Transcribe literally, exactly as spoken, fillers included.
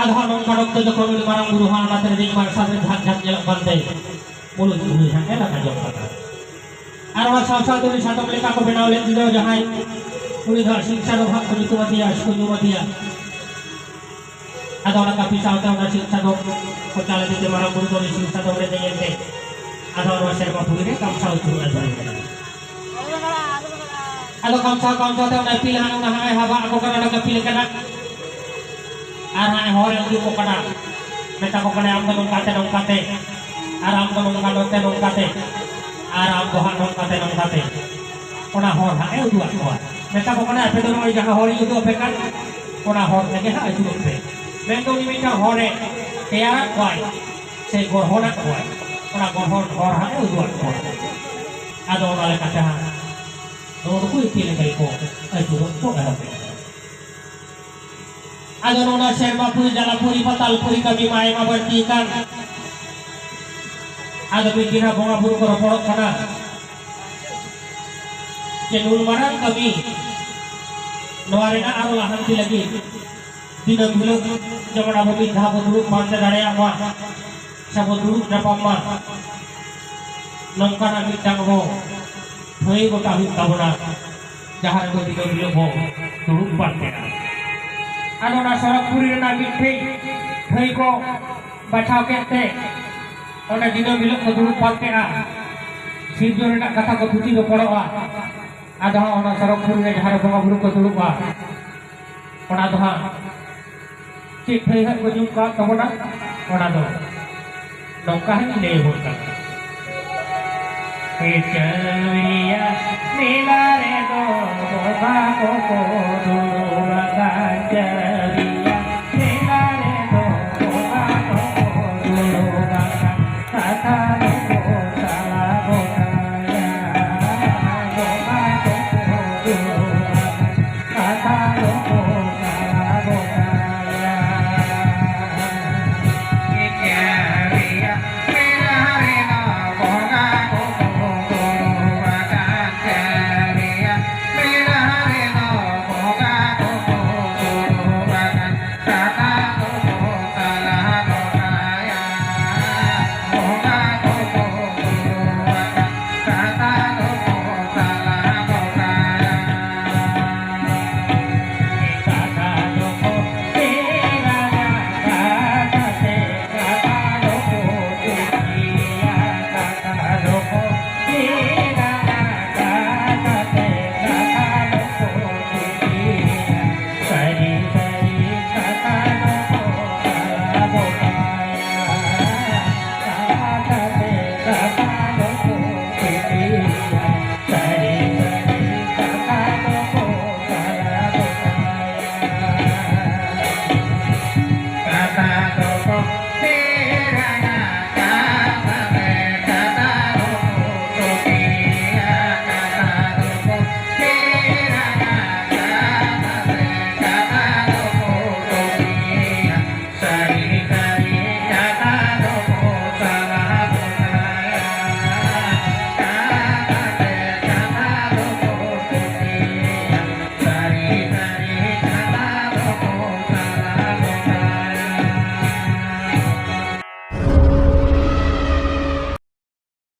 ᱡᱟᱦᱟᱸ ᱱᱚᱝᱠᱟ ᱚᱠᱛᱚ ᱡᱚᱠᱷᱚᱱ ᱩᱱᱤ ᱢᱟᱨᱟᱝ ᱵᱩᱨᱩ ᱦᱟᱸᱜ ᱚᱱᱟ ᱛᱮᱨᱮ ᱨᱤᱧ ᱢᱟᱨᱥᱟᱞ ᱨᱮ ᱡᱷᱟᱠ ᱡᱷᱟᱠ ᱧᱮᱞᱚᱜ ᱠᱟᱱ ᱛᱮ, ᱢᱩᱞᱩᱡ ᱵᱩᱲᱦᱤ ᱦᱟᱸᱜ ᱮ ᱞᱟᱸᱫᱟ ᱡᱚᱝ ᱠᱟᱱᱟ᱾ ᱟᱨ ᱚᱱᱟ ᱥᱟᱶ ᱥᱟᱶᱛᱮ ᱩᱱᱤ ᱥᱟᱫᱚᱢ ᱞᱮᱠᱟ ᱠᱚ ᱵᱮᱱᱟᱣ ᱞᱮᱫ ᱛᱮᱫᱚ ᱡᱟᱦᱟᱸᱭ, ᱩᱱᱤ ᱫᱚ ᱦᱟᱸᱜ ᱥᱤᱝ ᱥᱟᱫᱚᱢ ᱦᱟᱸᱜ ᱠᱚ ᱧᱩᱛᱩᱢ ᱟᱫᱮᱭᱟ, ᱥᱮ ᱠᱚ ᱧᱩᱢ ᱟᱫᱮᱭᱟ᱾ ᱟᱫᱚ ᱚᱱᱟ ᱠᱟᱹᱯᱤ ᱥᱟᱶᱛᱮ ᱚᱱᱟ ᱥᱤᱝ ᱥᱟᱫᱚᱢ ᱠᱚ ᱪᱟᱞ ᱤᱫᱤ ᱛᱮ ᱢᱟᱨᱟᱝ ᱵᱩᱨᱩ ᱫᱚ ᱩᱱᱤ ᱥᱤᱝ ᱥᱟᱫᱚᱢ ᱨᱮ ᱫᱮᱡ ᱮᱱᱛᱮ, ᱟᱫᱚ ᱱᱚᱣᱟ ᱥᱮᱨᱢᱟ ᱯᱩᱨᱤ ᱨᱮ ᱠᱟᱢᱥᱟᱣ ᱩᱛᱟᱹᱨᱚᱜᱼᱟ ᱫᱷᱚᱨᱮ ᱠᱟᱱᱟ᱾ ᱟᱫᱚ ᱠᱟᱢᱥᱟᱣ ᱠᱟᱢᱥᱟᱣ ᱛᱮ ᱚᱱᱟ ᱤᱯᱤᱞ ᱦᱟᱸᱜ, ᱚᱱᱟ ᱦᱟᱸᱜ ᱮ ᱦᱟᱵᱟᱜ ᱟᱠᱚ ᱠᱟᱱᱟ, ᱚᱱᱟ ᱠᱟᱹᱯᱤ ᱞᱮᱠᱟᱱᱟᱜ᱾ ᱟᱨ ᱦᱟᱸᱜ ᱮ ᱦᱚᱨ ᱮ ᱩᱫᱩᱜ ᱟᱠᱚ ᱠᱟᱱᱟ, ᱢᱮᱛᱟ ᱠᱚ ᱠᱟᱱᱟᱭ, "ᱟᱢ ᱫᱚ ᱱᱚᱝᱠᱟ ᱛᱮ ᱱᱚᱝᱠᱟ ᱛᱮ, ᱟᱨ ᱟᱢ ᱫᱚ ᱱᱚᱝᱠᱟ ᱱᱚᱛᱮ ᱱᱚᱝᱠᱟ ᱛᱮ, ᱟᱨ ᱟᱢ ᱫᱚ ᱦᱟᱸᱜ ᱱᱚᱝᱠᱟ ᱛᱮ ᱱᱚᱝᱠᱟ ᱛᱮ᱾" ᱚᱱᱟ ᱦᱚᱨ ᱦᱟᱸᱜ ᱮ ᱩᱫᱩᱜ ᱟᱫ ᱠᱚᱣᱟ, ᱢᱮᱛᱟ ᱠᱚ ᱠᱟᱱᱟᱭ, "ᱟᱯᱮ ᱫᱚ ᱱᱚᱜᱼᱚᱭ ᱡᱟᱦᱟᱸ ᱦᱚᱨ ᱤᱧ ᱩᱫᱩᱜ ᱟᱯᱮ ᱠᱟᱱ, ᱚᱱᱟ ᱦᱚᱨ ᱛᱮᱜᱮ ᱦᱟᱸᱜ ᱟᱹᱪᱩᱨᱚᱜ ᱯᱮ᱾" ᱢᱮᱱᱫᱚ ᱩᱱᱤ ᱢᱤᱫᱴᱟᱝ ᱦᱚᱨ ᱮ ᱛᱮᱭᱟᱨᱟᱫ ᱠᱚᱣᱟᱭ ᱥᱮ ᱜᱚᱲᱦᱚᱱᱟᱫ ᱠᱚᱣᱟᱭ, ᱚᱱᱟ ᱜᱚᱲᱦᱚᱱ ᱦᱚᱨ ᱦᱟᱸᱜ ᱮ ᱩᱫᱩᱜ ᱟᱫ ᱠᱚᱣᱟ᱾ ᱟᱫᱚ ᱚᱱᱟ ᱞᱮᱠᱟᱛᱮ ᱦᱟᱸᱜ ᱱᱩᱠᱩ ᱤᱯᱤᱞ ᱮᱸᱜᱮᱞ ᱠᱚ ᱟᱹᱪᱩᱨᱚᱜ ᱠᱚ ᱮᱦᱚᱵ ᱮᱱᱟ᱾ ᱟᱫᱚ ᱱᱚᱣᱟ ᱥᱮᱨᱢᱟ ᱯᱩᱨᱤ, ᱡᱟᱞᱟ ᱯᱩᱨᱤ, ᱯᱟᱛᱟᱞ ᱯᱩᱨᱤ ᱠᱟᱹᱢᱤ ᱢᱟ ᱟᱭᱢᱟ ᱵᱟᱹᱲᱛᱤ ᱟᱠᱟᱱ᱾ ᱟᱫᱚ ᱢᱤᱫ ᱫᱤᱱ ᱦᱟᱸᱜ ᱵᱚᱸᱜᱟ ᱵᱩᱨᱩ ᱠᱚ ᱨᱚᱯᱚᱲᱚᱜ ᱠᱟᱱᱟ ᱡᱮ ᱱᱩᱱ ᱢᱟᱨᱟᱝ ᱠᱟᱹᱢᱤ, ᱱᱚᱣᱟ ᱨᱮᱱᱟᱜ ᱟᱨᱚ ᱞᱟᱦᱟᱱᱛᱤ ᱞᱟᱹᱜᱤᱫ ᱫᱤᱱᱟᱹᱢ ᱦᱤᱞᱳᱜ ᱡᱮᱢᱚᱱ ᱟᱵᱚ ᱢᱤᱫ ᱫᱷᱟᱣ ᱵᱚ ᱫᱩᱲᱩᱵ ᱯᱟᱱᱛᱮ ᱫᱟᱲᱮᱭᱟᱜ ᱢᱟ, ᱥᱮ ᱵᱚ ᱫᱩᱲᱩᱵ ᱧᱟᱯᱟᱢ ᱢᱟ, ᱱᱚᱝᱠᱟᱱᱟᱜ ᱢᱤᱫᱴᱟᱝ ᱵᱚ ᱴᱷᱟᱹᱭ ᱜᱚᱴᱟ ᱦᱩᱭᱩᱜ ᱛᱟᱵᱚᱱᱟ, ᱡᱟᱦᱟᱸ ᱨᱮᱫᱚ ᱫᱤᱱᱟᱹᱢ ᱦᱤᱞᱳᱜ ᱵᱚ ᱫᱩᱲᱩᱵ ᱯᱟᱱᱛᱮᱜᱼᱟ᱾ ᱟᱫᱚ ᱚᱱᱟ ᱥᱚᱨᱚᱜᱽᱯᱩᱨᱤ ᱨᱮᱱᱟᱜ ᱢᱤᱫᱴᱷᱮᱡ ᱴᱷᱟᱹᱭ ᱠᱚ ᱵᱟᱪᱷᱟᱣ ᱠᱮᱫ ᱛᱮ, ᱚᱸᱰᱮ ᱫᱤᱱᱟᱹᱢ ᱦᱤᱞᱳᱜ ᱠᱚ ᱫᱩᱲᱩᱵ ᱯᱟᱱᱛᱮᱜᱼᱟ, ᱥᱤᱨᱡᱚᱱ ᱨᱮᱱᱟᱜ ᱠᱟᱛᱷᱟ ᱠᱚ ᱛᱷᱩᱛᱤ ᱨᱚᱯᱚᱲᱚᱜᱼᱟ᱾ ᱟᱫᱚ ᱦᱟᱸᱜ ᱚᱱᱟ ᱥᱚᱨᱚᱜᱽᱯᱩᱨᱤ ᱨᱮ ᱡᱟᱦᱟᱸ ᱨᱮ ᱵᱚᱸᱜᱟ ᱵᱩᱨᱩ ᱠᱚ ᱫᱩᱲᱩᱵᱼᱟ, ᱚᱱᱟ ᱫᱚ ᱦᱟᱸᱜ ᱪᱮᱫ ᱴᱷᱟᱹᱭ ᱦᱟᱸᱜ ᱠᱚ ᱧᱩᱢ ᱠᱟᱜ ᱛᱟᱵᱚᱱᱟ, ᱚᱱᱟ ᱫᱚ ᱱᱚᱝᱠᱟ ᱦᱟᱸᱜ ᱤᱧ ᱞᱟᱹᱭ ᱟᱵᱚᱱ ᱠᱟᱱᱟ᱾ ᱪᱟᱹᱣᱨᱤᱭᱟ ᱢᱮᱞᱟ ᱨᱮᱫᱚ ᱵᱚᱸᱜᱟ ᱠᱚᱠᱚ ᱫᱩᱲᱩᱵ ᱟᱠᱟᱱ᱾